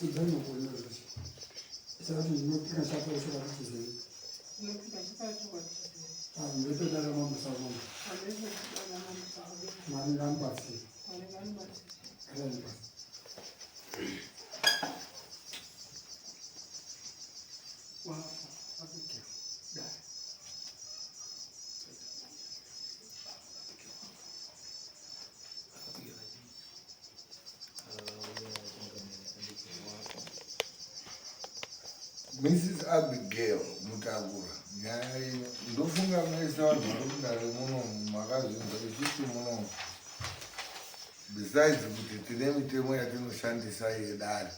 Udzai makore zvose. Saka ndinopika chakare chokwadi chizere. Ndinopika chakare chokwadi chizere. Pamberi pedare ramambo Saurombe. Pamberi pedare ramambo Saurombe. Mwari ngamubatsire. Mwari ngamubatsire. Garai pasi. Wafa Abigail. Dai. Mrs Abigail Mutakura, nyaya iyi ndofunga mese vanhu vari mudare muno makazvinzwa isusu muno besides kuti tine mitemo yatinoshandisa yedare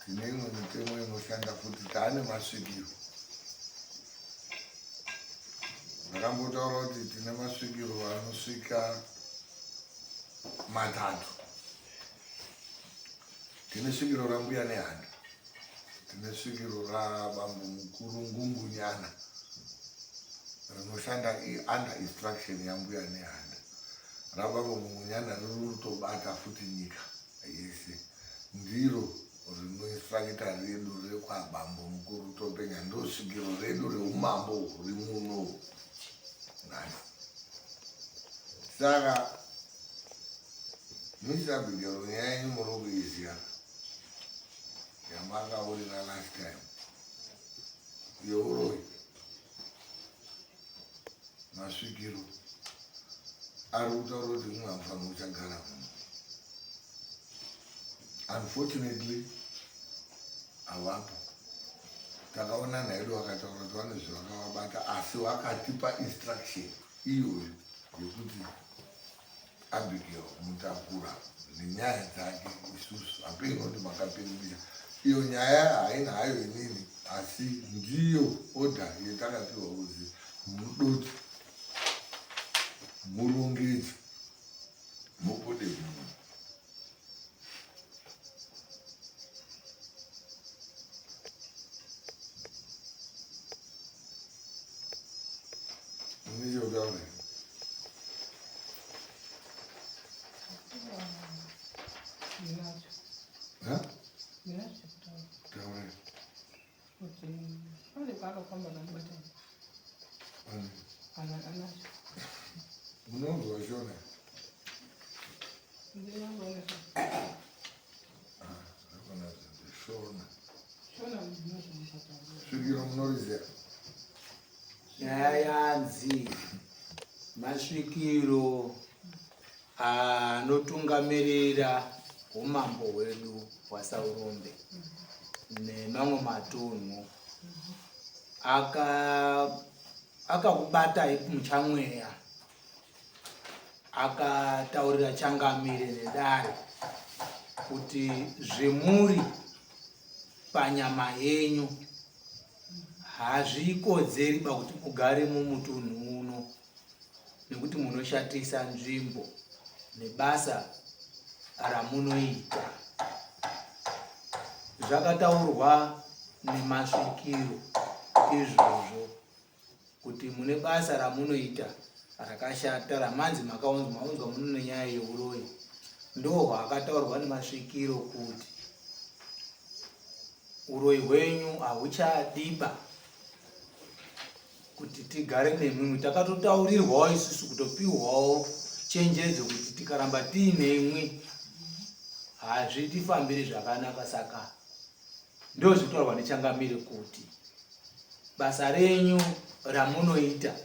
tine imwe mitemo inoshanda futi taane masvikiro ndakambotaura kuti tine masvikiro anosvika matatu tine svikiro rambuya nehanda tine svikiro rabambo mukuru ngungunyana rinoshanda under instruction yambuya nehanda rabambo ngungunyana riri kutobata futi nyika yese ndiro rinoinstructa redu rekwabambo mukuru topenya ndo svikiro redu reumambo huri muno nhasi saka Miss Abigail nyaya yenyu muri kuiziva yamakaurira last time yeuroyi masvikiro ari kutaura kuti imwe hamufanira kuchagara muno unfortunately havapo takaona nhaedu vakataura kuti vane zvavakavabata asi vakatipa instruction iyoyo yekuti Abigail Mutakura nenyaya dzake isusu hapeni kuti makapindira iyo nyaya haina hayo inini asi ndiyo order yetakapiwa kuzi mudoti murongedzi mubude muno Nechekutaura. Ha? Taura. Munonzwa shona? Shona. Svikiro munoriziva? Nyaya yanzi masvikiro anotungamirira umambo hwedu hwaSaurombe nemamwe matunhu akakubatai muchamweya akataurira changamire nedare kuti zvemuri panyama yenyu hazvikodzeri ba kuti mugare mumutunhu uno nekuti munoshatisa nzvimbo nebasa ramunoita zvakataurwa nemasvikiro izvozvo kuti mune basa ramunoita rakashata ramanzi makaunzwa maunzwa muno nenyaya yeuroyi ndohwakataurwa nemasvikiro kuti uroyi hwenyu hahuchadiba kuti tigare nemwimwi takatotaurirwawo isusu kutopiwawo chenjedzo kuti tikaramba tiinemwi hazvitifambiri zvakanaka saka ndozvitaurwa nechangamire kuti basa renyu ramunoita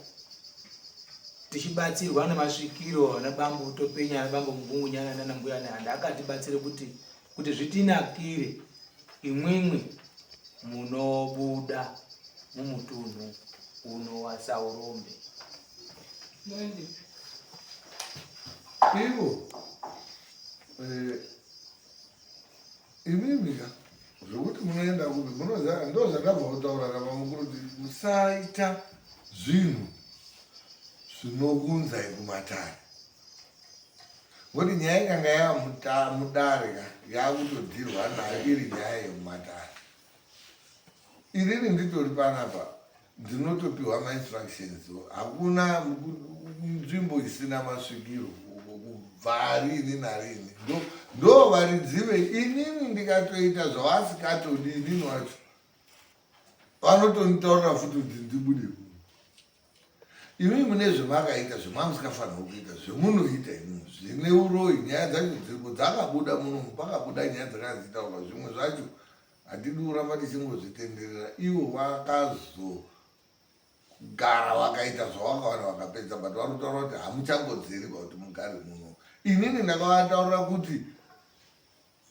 tichibatsirwa nemasvikiro ana bambo topenya ana bambo mugungunyana nana mbuya nehanda akatibatsire kuti kuti zvitinakire imwimwi munobuda mumutunhu uno wasaurombe ivo eh, Imimi ka zvekuti munoenda kupi munoziva ndozvandabva kutaura kapa mukuru kuti musaita zvinhu zvinokunzai kumatare ngokuti nyaya ikanga yamudare ka yakutodhirwa nayo iri nyaya yekumatare inini nditori panapa ndinotopiwa mainstructions hakuna nzvimbo isina masvikiro kubva rini narini Ndo varidzi ve inini ndikatoita zvavasikatodi inini wacho vanotonditaurira futi kuti ndibude kuno. Imi mune zvemakaita zvemamusikafanirwa kuita zvemunoita imimi zvine uroyi nyaya dzacho dziripo dzakabuda muno pakabuda nyaya dzakazitaurwa zvimwe zvacho hatidi kuramba tichingozvitenderera ivo vakazogara vakaita zvavakawana vakapedza but vari kutaura kuti hamuchakodzeri ba kuti mugare muno inini ndakavataurira kuti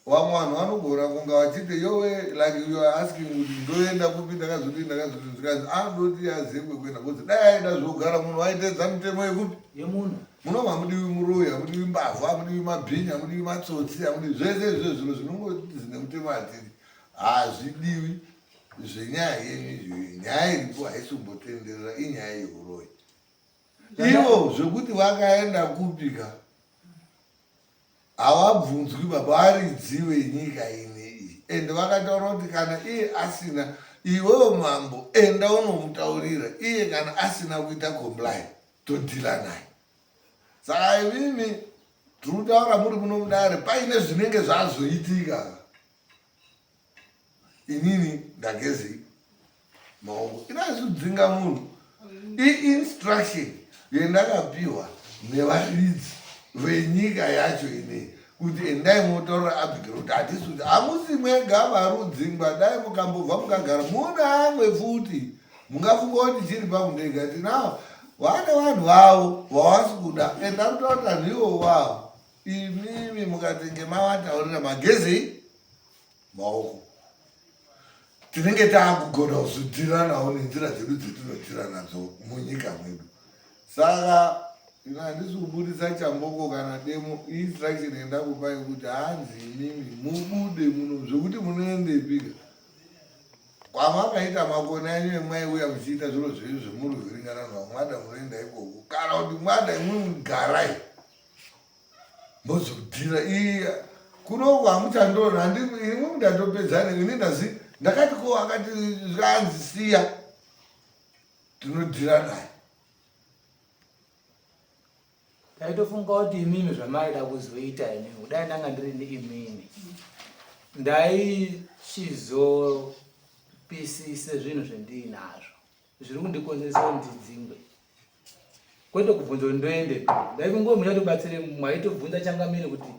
Vamwe vanhu vanogona kunga vachiti yowe like you are asking kuti ndoenda kupi ndakazodii ndakazodii zvikanzi anodoti azive kwekuenda bcause dai aida zvogara munhu aiteedza mitemo yekupi yemunhu muno hamudiwi muroyi hamudiwi mbavha hamudiwi mabhinya hamudiwi matsotsi hamudiwi zvese izvo zviro zvinongozi nemutemo hatidi hazvidiwi zvenyaya yenyu izvo nyaya iripo haisi kumbotenderera inyaya yeuroyi ivo zvekuti vakaenda kupika Hawabvunzwi baba varidzi venyika ine iyi and vakataura kuti kana iye asina iwewe mambo enda unomutaurira iye kana asina kuita comply todhila naye saka imimi tiri kutaura muri muno mudare paine zvinenge zvazoitika inini ndagezei maoko inazvidzinga munhu iinstruction yendakapiwa nevaridzi venyika yacho inei kuti endai motaurira Abigail kuti hatisi kuti hamusi mwega varudzingwa dai mukambobva mukagara mune amwe futi mungafunga kuti chiri pakundega tinawo vane vanhu vavo vavasi kuda enda kutaura kuti vanhu ivo vavo imimi mukatenge mavataurira magezei maoko tinenge taakugona kuzodhira nawo nenzira dzedu dzetinodhira nadzo munyika mwedu saka ina handisi kuburitsa chamboko kana demo instruction yendakupai kuti hanzi imimi mubude muno zvekuti munoendepika kwamakaita makona enyu emwaiuya muchiita zviro zvenyu zvemuri kuvhiringana navo mwada munoenda ikoko kana kuti mwada imwimwi garai mozodhira iya kunoku hamuchandona imwe ndatopedzana ini ndazi ndakati ko akati zvanzi siya tinodhira naye Ndaitofunga kuti imimi zvamaida kuzoita imimi kudai ndanga ndiri imimi ndaichizopisise zvinhu zvendiinazvo zviri kundikonzeresa kuti ndidzingwe kwete kubvunza kuti ndoendepi ndaifunga kuti muchatobatsire maitobvunza changamire kuti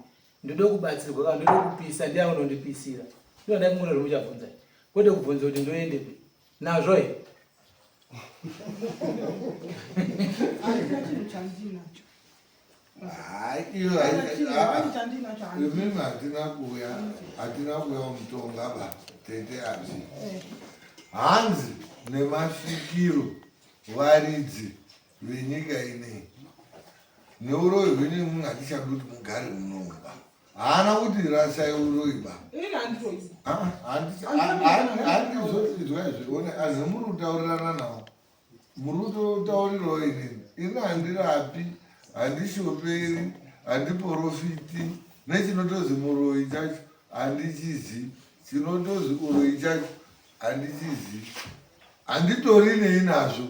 ndode kubatsirwa kana ndode kupisa ndiye unondipisira ndo ndaifunga kuti muchabvunza kwete kubvunza kuti ndoendepi nazvo here Imimi hatina kuuya hatina kuuya mutonga ba tete azvi hanzi nemasvikiro varidzi venyika inei neuroyi hwenyu imwimwi hatichadi kuti mugare munomba haana kuti rasai uroyi ba handizozvinzwa izvi one asi muri kutaurirana nawo muri kutotaurirawo inini ini handirapi handishoperi handiporofiti nechinotozi muroyi chacho handichizi chinotozi uroyi chacho handichizi handitori nei nazvo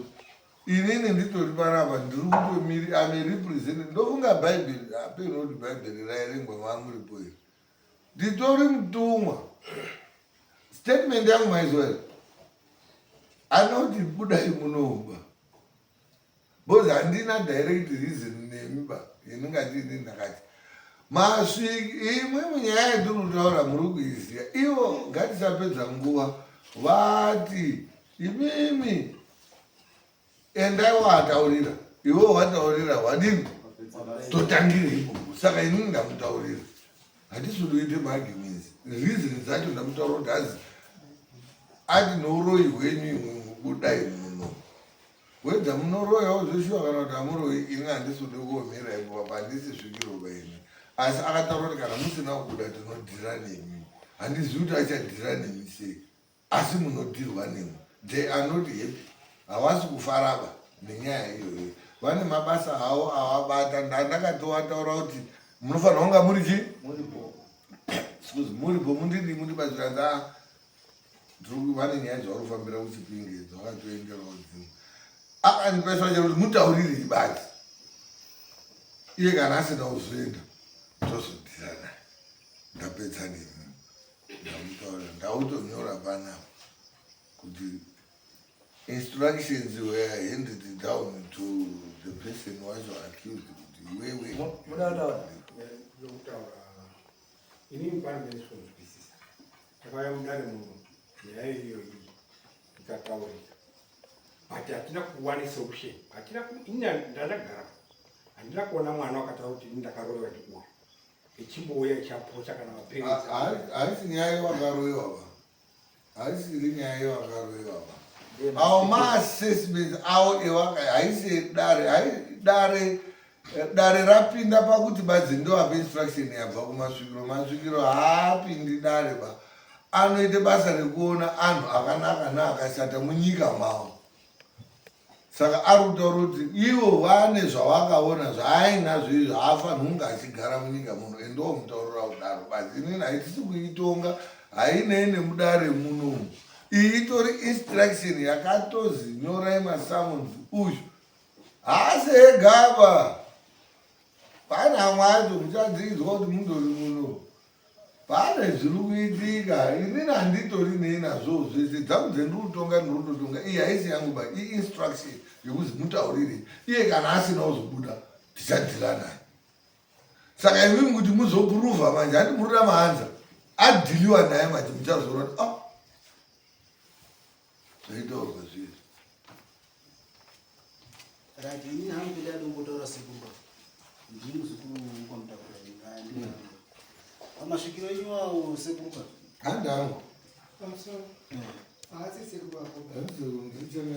Inini nditori panapa ndiri kutomiri am a representative ndofunga bhaibheri hapeno kuti bhaibheri raerengwa mamuripo here nditori mutumwa statement yangu maizwa here anoti budai munoba because handina direct reason nemi ba iningati ini ndakati masviki imwe munyaya yatiri kutaura muri kuiziva ivo ngatisapedza nguva vati imimi endai wataurira iwe wataurira wadini totangira ikoko saka inini ndamutaurira hatisi kudoite maarguments reason dzacho ndamutaura kuti hazi ati nouroyi hwenyu imwe budai muno wedza munoroyawo zveshuwa kana kuti hamuroyi ini handisi kude kuomera ipo papa handisi svikiro ini asi akataura kuti kana musina kubuda tinodhira nemi handizivi kuti achadhira nemi sei asi munodirwa nemi they are not happy havasi kufaraba nenyaya iyoyo vane mabasa avo avabata ndandakatowataura kuti munofanira kunga muri chi excuse muripo mundidii mundibatsira nda vane nyaya dzavari kufambira kuchipinge dzavakatoenderawo dzimwe akandipesa chero kuti mutaurirei basi iye kana asina kuzoenda tozodira naye. Ndautonyora panapa kuti instructions were handed down to the person wacho accused kuti iwewe. Muda kutaura? Ndokutaura inini pane ndisikunzwisisa. Takauya mudare muno, nyaya iyoyi ikataurika, but hatina kuwane solution. Hatina ini ndandagara, handina kuona mwana wakataura kuti ini ndakaroyiwa ndiuyu, ichimbouya ichiaprocha kana maparents. Haisi nyaya yewakaroyiwa ba, haisiri nyaya yewakaroyiwa ba. Awo maassessments awo ewaka, haisi dare, dare dare rapinda pakuti badzi ndoapa instruction yabva kumasvikiro. Masvikiro haapindi dare ba, anoite basa rekuona anhu akanaka neakashata munyika mavo. Saka ari kutaura kuti ivo vane zvavakaona zvaainazvo izvo, haafaniri kunge achigara munyika muno. Endowo mutaurira kudaro basi. Inini haitisi kuitonga, hainei nemudare munomu. Iyi itori instruction yakatozi nyorai masummons. Uyu haasi egaba, pane amwe acho muchadzidzwa kuti mundori muno pane zviri kuitika. Inini handitori nei nazvo zvese, dzangu dzendiri kutonga ndiri kutotonga. Iyi haisi yangu ba, iinstruction yekuzi mutaurire iye. Kana asina kuzobuda, tichadhira naye. Saka imimi kuti muzoprova manje, handi murida mahanza adhiliwa naye manje, muchazoona kuti ah, zvaitaurwa zviizvi. Right, inini hangu kuda dombotaura sekuru, ndini muzukuru kwamutakura. Pamasvikiro enyu awo, sekuru ka. Handi hangu. Pamusoro, haasi sekuru ako.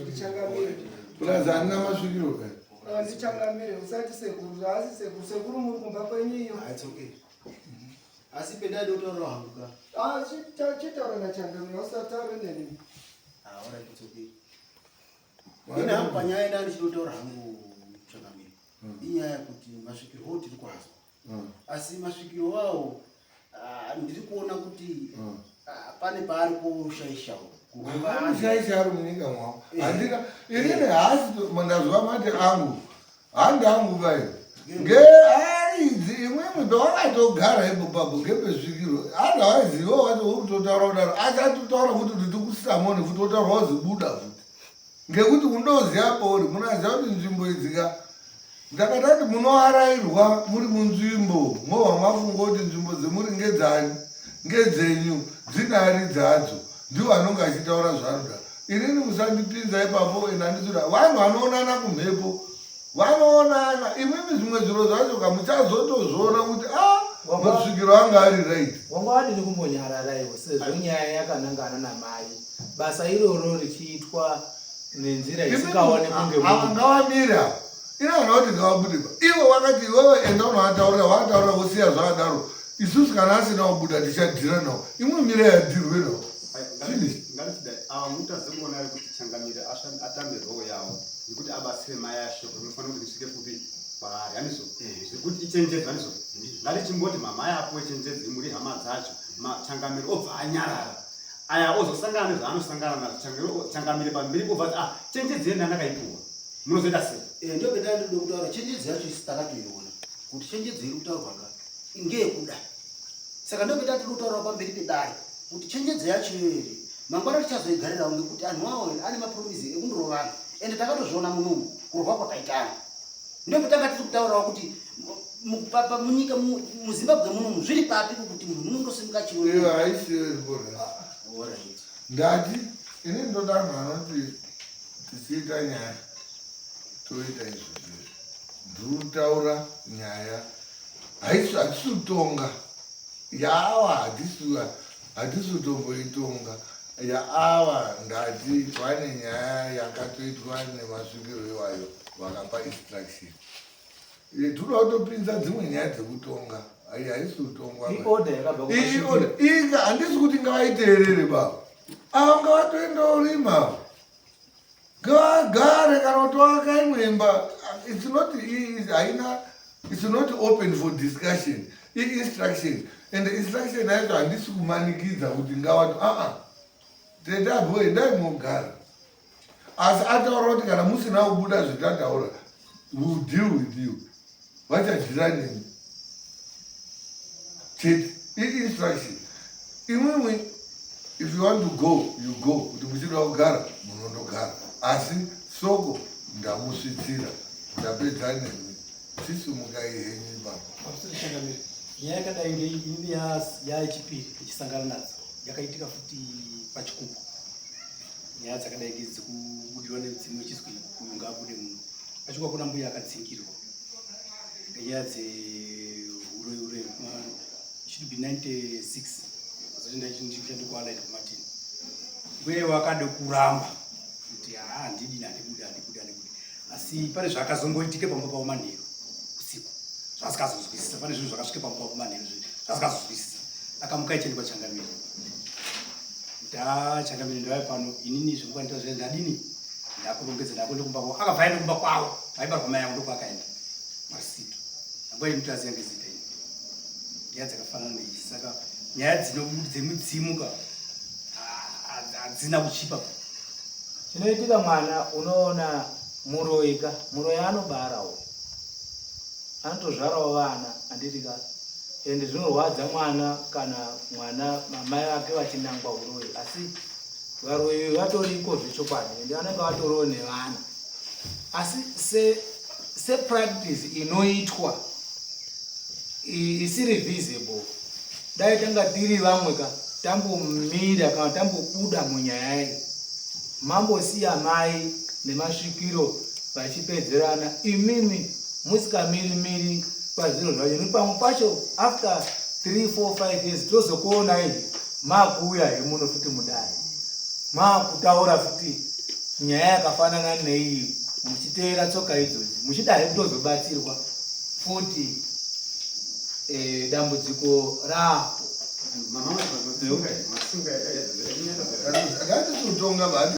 Ndichangamire. Plus handina masvikiro ka. Ah, ndichangamire, usati sekuru, haasi sekuru. Sekuru muri kumba kwenyu iyo. Ah, it's okay, asi pendai dotaura hangu ka. Ah, chitaura nachangamire, usataure neni. Ah, alright, it's okay. Ini hangu panyaya yenda ndichinotaura hangu, changamire, inyaya yekuti masvikiro wo tiri kuazwa, asi masvikiro wawo, ah, ndiri kuona kuti ah, pane paari kushaishawo kurova anhu. Amushaisha ari munyika mwavo. Handina inini, haasi ndazwa mati angu, handi angu vai nge aridzi. Imwimwi pawakatogara ipo papo ngepesvikiro, otherwise iwe wacho uri kutotaura kudaro, achatotaura futi kuti tikusamone futi, wotaura wazibuda futi ngekuti undoziva pauri. Munaziva kuti nzvimbo idzika ndakatati munoarairwa muri munzvimbo, mobva mafunga kuti nzvimbo dzemuri ngedzani, ngedzenyu, dzinari dzadzo. Ndiwo anonge achitaura zvaanoda. Inini musandipinza ipapo. Ende handisida vanhu vanoonana kumhepo, vanoonana. Imwimwi zvimwe zviro zvacho kamuchazotozviona kuti a masvikiro anga ari right. Wanga wadini kumbonyarara iwo, sezvo nyaya yakanangana namai, basa iroro richiitwa nenzira isikaone kunge Ava munhu. Ngavamira, inoona kuti ngavabude pa ivo vakati iwewe enda unovataurira, vakataurira, vosiya zvakadaro. Isusu kana asina kubuda tichadhira nawo. Imwe mira yadhirwe nawo. Finish. Ngatichidai, ava mutadze kuona ari kuti changamire atambe role yawo yekuti abatsire mai ashoko. Rinofanira kuti risvike kupi? Kwaari, handizvo? Zvekuti ichenjedzo, handizvo? Ngatichimboti mamai apuwe chenjedzo, imuri hama dzacho, changamire obva anyarara, aya ozosangana nezvaanosangana nazvo. Changamire pamberi pobva ati, ah, chenjedzo yenda ndakaipuwa, munozoita sei? Eh, ndio pendai ndinoda kutaura. Chenjedzo yacho isi takatoiona kuti chenjedzo iri kutaurwa ka ngeyekuda. Saka ndio pendai tiri kutaura pamberi pedare kuti chenjedzo yacho iyoyo iri mangwana tichazoigarirawo, ngekuti anhu awo ane mapromise ekundorovana, ende takatozviona munomu kurwa kwakaitana. Ndio petanga tiri kutaurawo kuti munyika muZimbabwe munomu zviri papi kuti munhu unondosimuka chiwe. Iyo haisiyo iripo. Alright. Ndati ini ndoda anhu anoti tisiita nyaya, toita izvo zvizvo. Ndiri kutaura nyaya haisi, hatisi kutonga yaava, hatisi kutomboitonga yaava. Ndati pane nyaya yakatoitwa nemasvikiro iwayo, vakapa instruction. Toda kutopinza dzimwe nyaya dzekutonga. Ai, haisi kutongwa. Iorder yakabva kumasvikiro. Ika handisi kuti ngavaiteerere baba ava, ngavatoendawo rima, ngavagare kana kuti vaka imwe imba. It's not haina, it's not open for discussion. Iinstruction, and instruction yacho handisi kumanikidza kuti ngavati aa tete abho endai mogara, asi ataura kuti kana musina kubuda zvatataura, will deal with you, vachadhira nemi chete. Iinstruction. Imwimwi If you want to go, you go. Kuti muchida kugara, munondogara. Asi soko ndamusvitsira. Ndapedza nemi. Chisumukai henyu ipapo. Pamusoro changamire, nyaya yakadai ngei ini yechipiri ichisangana nadzo yakaitika futi pachikupo. Nyaya dzakadai ngedzi dzekubudirwa nemudzimu wechizwi uyu ngaabude muno. Pachikupo kuna mbuya akadzingirwa ngenyaya dzehuroyi uroyi should be 96 azoti ndaichindikushanda kuallied kumatini. Mbuya iwo akade kuramba kuti haa handidi handibudi handibudi handibudi, asi pane zvakazongoitike pamba pavo manheru usiku zvaasikazozwisisa. Pane zvinhu zvakasvike pamba pavo manheru zvaasikazozwisisa. Akamuka ichienda kwachangamire, ndachangamire ndauya pano inini zvekukwanita zve ndadini ndakurongedza ndakuenda kumba kwavo. Akabva aenda kumba kwavo aibarwa mai yangu, ndokwakaenda marisito nguva inotaziya ngezita ini. Nyaya dzakafanana neidzi, saka nyaya dzemidzimu ka hadzina kuchipa. Chinoitika mwana unoona muroyi ka, muroyi anobarawo, anotozvarawo vana, handiti ka? Ende zvinorwadza mwana kana mwana mamai vake vachinangwa uroyi, asi varoyi vatoriko zvechokwadi, ende vanenge vatoriwo nevana. Asi sepractice inoitwa isiri visible, dai tanga tiri vamwe ka tambomira kana tambobuda munyaya iyi, mambosiya mai nemasvikiro vachipedzerana, imimi musikamirimiri pazviro zvacho. Nepamwe pacho after 3 4 5 years tozokuonai makuuya hemuno futi mudare, makutaura futi nyaya yakafanana neiyi, muchiteera tsoka idzodzi, muchidai kutozobatsirwa futi dambudziko rapo. Mama masinga Ngatitotonga.